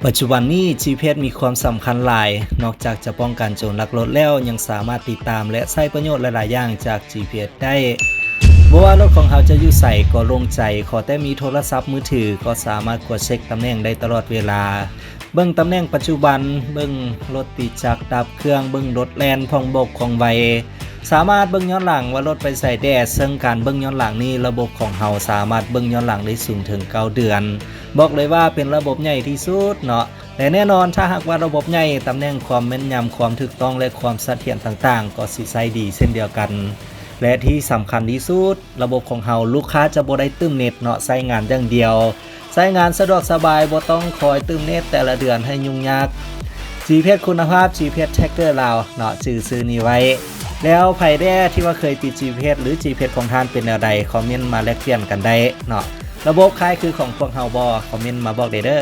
ປັດຈຸບັນນີ້ ຈີພີເອັສ ມີຄວາມສຳຄັນຫຼາຍ, ນອກຈາກຈະປ້ອງກັນໂຈນລັກລົດແລ້ວ ຍັງສາມາດຕິດຕາມ ແລະ ໃຊ້ປະໂຫຍດຫຼາຍໆຢ່າງຈາກ ຈີພີເອັສ ໄດ້. ບໍ່ວ່າລົດຂອງເຮົາຈະຢູ່ໃສກໍໂລ່ງໃຈ, ຂໍແຕ່ມີໂທລະສັບມືຖືກໍສາມາດກວດເຊັກຕຳແໜ່ງໄດ້ຕະຫຼອດເວລາ, ເບິ່ງຕຳແໜ່ງປັດຈຸບັນ, ເບິ່ງລົດຕິດຈັກດັບເຄື່ອງ, ເບິ່ງລົດແລ່ນ, ພ້ອມບອກຂອງໄວ, ສາມາດເບິ່ງຍ້ອນຫຼັງວ່າລົດໄປໃສແດ່, ເຊິ່ງການເບິ່ງຍ້ອນຫຼັງນີ້ ລະບົບຂອງເຮົາສາມາດເບິ່ງຍ້ອນຫຼັງໄດ້ສູງເຖິງເກົ້າເດືອນ. ບອກເລີຍວ່າເປັນລະບົບໃຫຍ່ທີ່ສຸດເນາະ ແລະ ແນ່ນອນ ຖ້າຫາກວ່າລະບົບໃຫຍ່, ຕຳແໜ່ງຄວາມແມ່ນຍຳ, ຄວາມຖືກຕ້ອງ ແລະ ຄວາມສະຖຽນຕ່າງໆ ກໍຊິໃຊ້ດີເຊັ່ນດຽວກັນ. ແລະ ທີ່ສຳຄັນທີ່ສຸດ, ລະບົບຂອງເຮົາ ລູກຄ້າຈະບໍ່ໄດ້ຕື່ມເນັດເນາະ, ໃຊ້ງານຢ່າງດຽວ, ໃຊ້ງານສະດວກສະບາຍ, ບໍ່ຕ້ອງຄອຍຕື່ມເນັດແຕ່ລະເດືອນໃຫ້ຫຍຸ້ງຍາກ. ຈີພີເອັສ ຄຸນນະພາບ, ຈີພີເອັສ Tracker ລາວເນາະ, ຈື່ຊື່ນີ້ໄວ້. ແລ້ວໃຜແດ່ທີ່ວ່າເຄີຍຕິດ ຈີພີເອັສ ຫຼື ຈີພີເອັສ ຂອງທ່ານເປັນແນວໃດ, ຄອມເມັນມາແລກປ່ຽນກັນໄດ້ເນາະ. ລະບົບຄ້າຍຄືຂອງພວກເຮົາບໍ່? ຄອມເມັນມາບອກໄດ້ເດີ້.